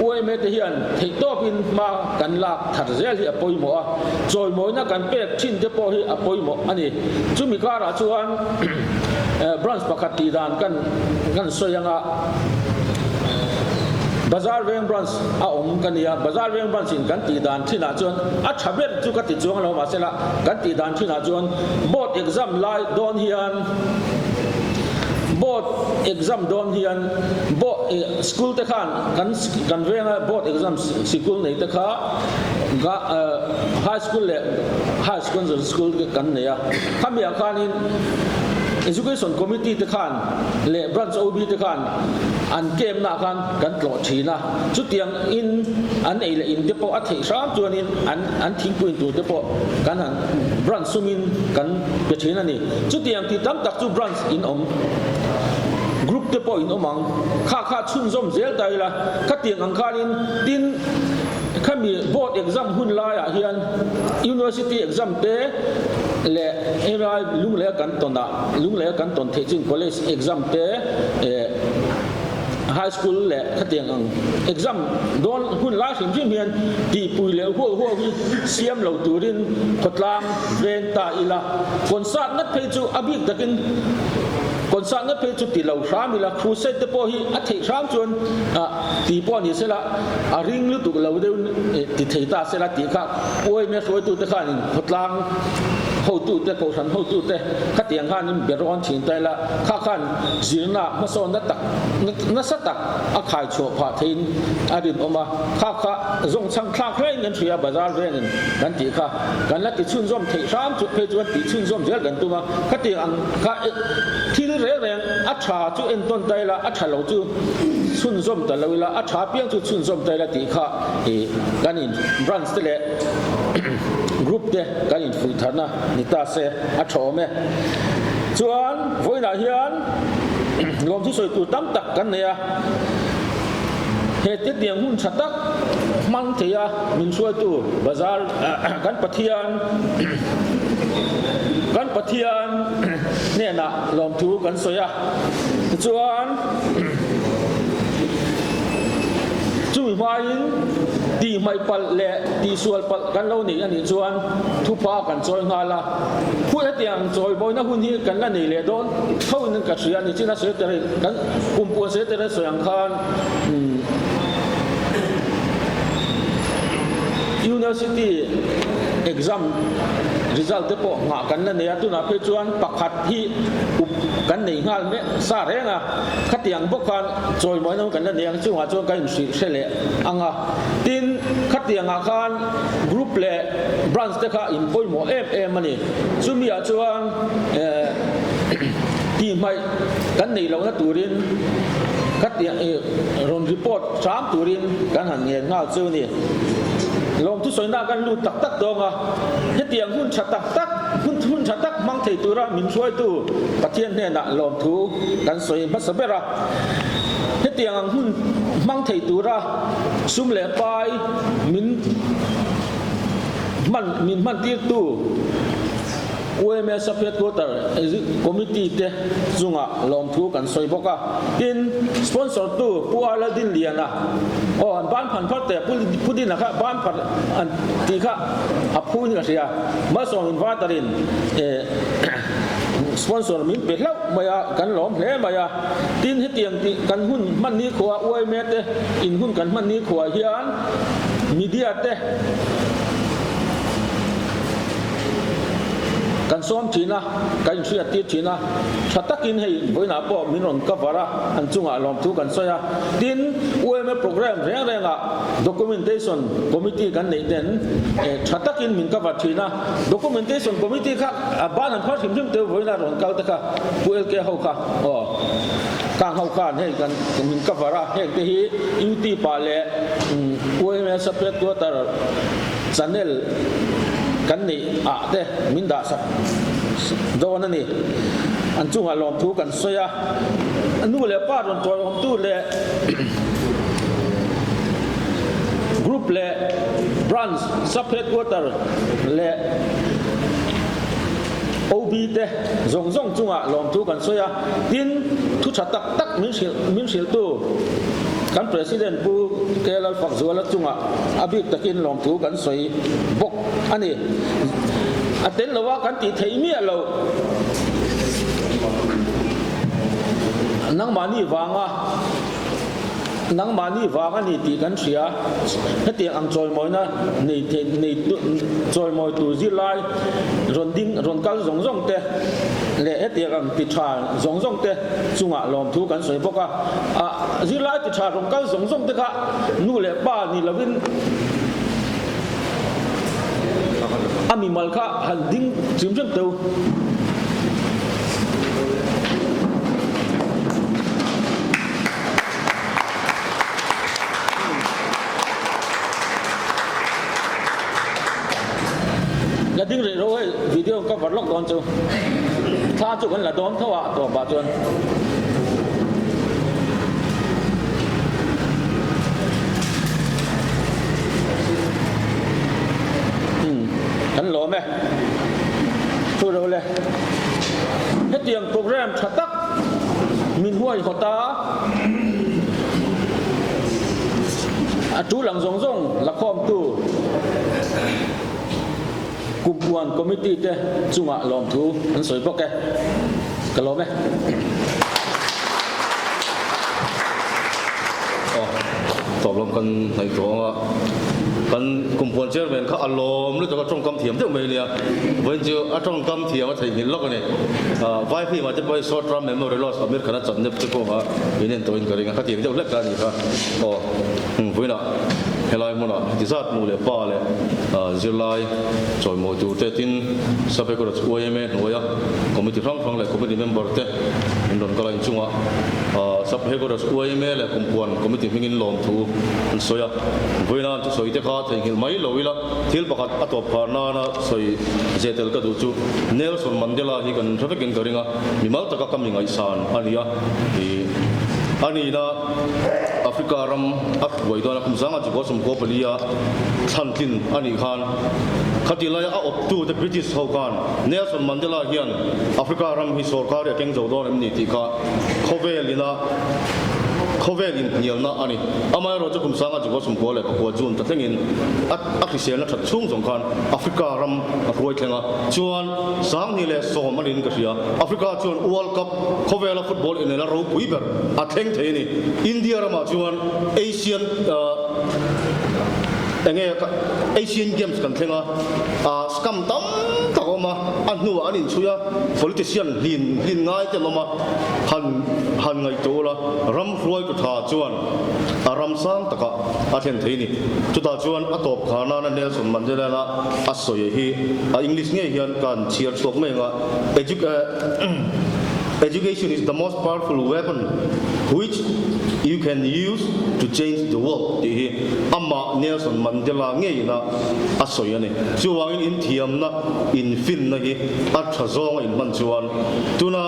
uaime te hian theih tawpin hma kan lak thar zel hi a pawimawh a, chawimawina kan pek thin te pawh hi a pawimawh a ni. Chumi karah chuan branch pakhat tih dan kan kan sawi anga Bazar Veng branch a awm ka nia, Bazar Veng branch in kan tih dan thinah chuan a tha ber chu ka ti chuang lo mahsela kan tih dan thinah chuan board exam lai dawn hian board exam dawn hian board school te khan kan kan venga board exam sikul nei te kha high school leh high secondary school te kan nei a, khami ah khanin education committee te khan leh branch OB te khan an camp na ah khan kan tlawh thin a, chutiang in an ei leh in te pawh a theih hram chuanin an an thingpui in tur te pawh kan han branch sumin kan pe thin a ni, chutiang ti tam tak chu branch in awm group te pawh in awm ang kha kha chhunzawm zel ta ila khatiang ang khanin tin khami board exam hun laiah hian university exam te leh helai lunglei kan tawn ah lunglei kan tawn theih chin college exam te eh high school leh khatiang ang exam dawn hun lai hrim hrim hian tihpui leh huau huau hi siam lo turin khawtlang veng ta ila concert ngat phei chu a bik takin concert ngat phei chu ti lo hram ila crusade te pawh hi a theih hram chuan ah ti pawh ni sela a ring lutuk lo deuh ti thei ta sela tih kha uaime hruaitute khanin khawtlang. hotute, kohhran hotute khatiang khan in be rawn thin ta ila, kha khan zirna hmasawnna tak nasa tak a khai chhuah phah theiin a rinawm a, kha kha zawngchhang thlak hlein kan hria bazar vengin kan tih kha kan la ti chhunzawm theih hram chu phei chuan tih chhunzawm zel kan tum a, khatiang ang kha thil reng reng a tha chu entawn ta ila a tha lo chu chhunzawm ta lo ila a tha piang chu chhunzawm ta ila tih kha ih kan in branch te leh group te kan infuih tharna ni ta se a tha awm e. Chuan vawiinah hian lawmthu sawi tur tam tak kan nei a, he tetiang hun tha tak hmang thei a min hruaitu bazar kan Pathian kan Pathian hnenah lawmthu kan sawi a, tichuan chumi hmain tihhmaih palh leh tihsual palh kan lo neih a nih chuan thupa kan chawi nghal a, Hun hetiang chawi bawina hun hi kan la nei leh dawn tho in ka hria a ni. China secretary kan kumpuan secretary sawi ang khan University exam result te pawh nghah kan la nei a, tunah phei chuan pakhat hi up kan nei nghal mek sa reng a, khatiang bawk khan chawimawina hun kan la nei ang chungah chuan kan inhrilh hre leh ang a. Tin, khatiangah khan group leh branch te kha in pawimawh em em a ni. Chumi ah chuan tihhmaih kan neih lohna turin khatiang rawn report hram turin kan han ngen nghal chu a ni. Lawmthu sawina kan lut tak tak dawng a, hetiang hun tha tak tak hun hun tha tak hmang thei tura min hruaitu Pathian hnenah lawmthu kan sawi hmasa ber a. Hetiang ang hun hmang thei tura sum leh pai min hman min hman tirtu UMS Headquarter Committee te chungah lawmthu kan sawi bawk a. Tin, sponsor tu Pu Arlaldin Liana aw an ban phan phar teh Pu Dina kha ban phar an tih kha a phu in ka hria. Malsawm inverter in sponsor min pe hlauh mai a, kan lawm hle mai a. Tin, hetiang tih kan hun hman ni khua UMA te in hun kan hman ni khua hian media te Kan sawm thin a, kan inhriat tir thin a, tha takin hei vawiinah pawh min rawn cover a, an chungah lawmthu kan sawi a. Tin, UMA program reng rengah documentation committee kan neih ten tha takin min cover thin a. Documentation committee kha a ban an phar hrim hrim teu vawiinah rawn kal te kha Pu LK ho kha aw kang ho khan hei kan min cover a, heng te hi UT pa leh UMA sub-headquarter Channel kan neih ah te min dah sak dawn a ni. An chungah lawmthu kan sawi a, nu leh pa rawn tawiawmtu leh Group leh Branch Sub Headquarter leh OB te zawng zawng chungah lawmthu kan sawi a. Tin, thu tha tak tak min hrilh min hrilhtu kan President Pu KL Fakzuala chungah a bik takin lawmthu kan sawi bawk a ni. A tel lo a kan tih theih miah loh. Nangmahni vanga nangmahni vang a ni tih kan hria. Hetiang ang chawimawina nei thei nei chawimawi tur zirlai rawn ding rawn kal zawng zawng te leh hetiang ang ti tha zawng zawng te chungah lawmthu kan sawi bawk a. A zirlai ti tha rawn kal zawng zawng te kha nu leh pa ni lovin a mimal kha han ding chim reng teu. La ding rih ro hei video cover lawk dawn chu thla chu kan la dawn tho a tawpah chuan. Kan lawm e. Chu lo le. Hetiang program tha tak min huai hawt a, a tul ang zawng zawng lakhawmtu Kumpuan Committee te chungah lawmthu an sawi bawk e. Ka lawm e. Aw, tawp lam kan hnaih tawh ang a. Kan kumpuan chairman kha a lawm lutuk a tawngkam thiam deuh mai nia. Vawiin chu a tawngkam thiam a theihnghilh lawk a ni. Vai film ah te pawh hi short term memory loss Amir Khan a chan nep te pawh kha in en tawhin ka ring a, khatiang deuh hlek a ni kha. Aw vawiinah helai hmunah heti zat nu leh pa leh zirlai chawimawi tur te tin Sub-Headquarters YMA hnuaia committee hrang hrang leh committee member te in rawn kal a inchungah Sub-Headquarters YMA leh kumpuan committee hmingin lawmthu an sawi a. Vawiina an thusawi te kha theihnghilh mai lo ila thil pakhat a tawp phar nana sawi zeh tel ka duh chu Nelson Mandela hi kan hre vekin ka ring a, mimal taka ka mi ngaihsan a ni a, ih a nihna Africa ram a hruai dawn a kum zanga chu Gosum Kopalia thlantlin a nih khan khati laia a awptute British ho khan Nelson Mandela hian Africa ram hi sawrkar hi a keng zo dawn em ni tih kha khawvel ina khawvel inhnialna a ni. Amaherawh chu kum sanga chu Gosum leh pakua June ta thlengin a a hriselna that chhung zawng khan Africa ram a hruai thleng a, chuan 2010 a niin ka hria. Africa chuan World Cup khawvela football inel a ropui ber a thleng thei a ni. India ramah chuan Asian enge Asian Games kan thleng a, scam tam tak a awm a, a hnuah an inchhui a, politician hlin hlin ngai te an awm a, han han ngaihtuah ula ram hruaitu tha chuan a ram sang takah a thlen thei a ni. Chutah chuan a tawp khar nana Nelson Mandela-na a sawi hi a English ngei hian kan chhiar chhuak mai ang a, Education is the most powerful weapon which you can use to change the world tih hi amah Nelson Mandela ngeiin a a sawi a ni. Chuvangin inthiamna, infinna hi a tha zawnga inhman chuan tuna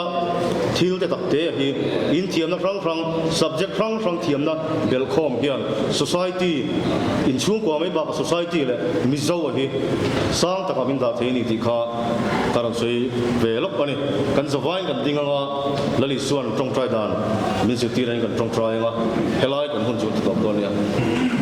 thil te tak te hi inthiamna hrang hrang, subject hrang hrang thiamna belhkhawm hian society inchhungkua mai bakah society leh Mizo a hi sang takah min dah thei a ni tih kha ka rawn sawi ve lawk a ni. Kan zavain kan ding anga Lali chuan tawngtai dan min zirtir angin kan tawngtai anga helai kan hun chu a ti tawp dawn nia.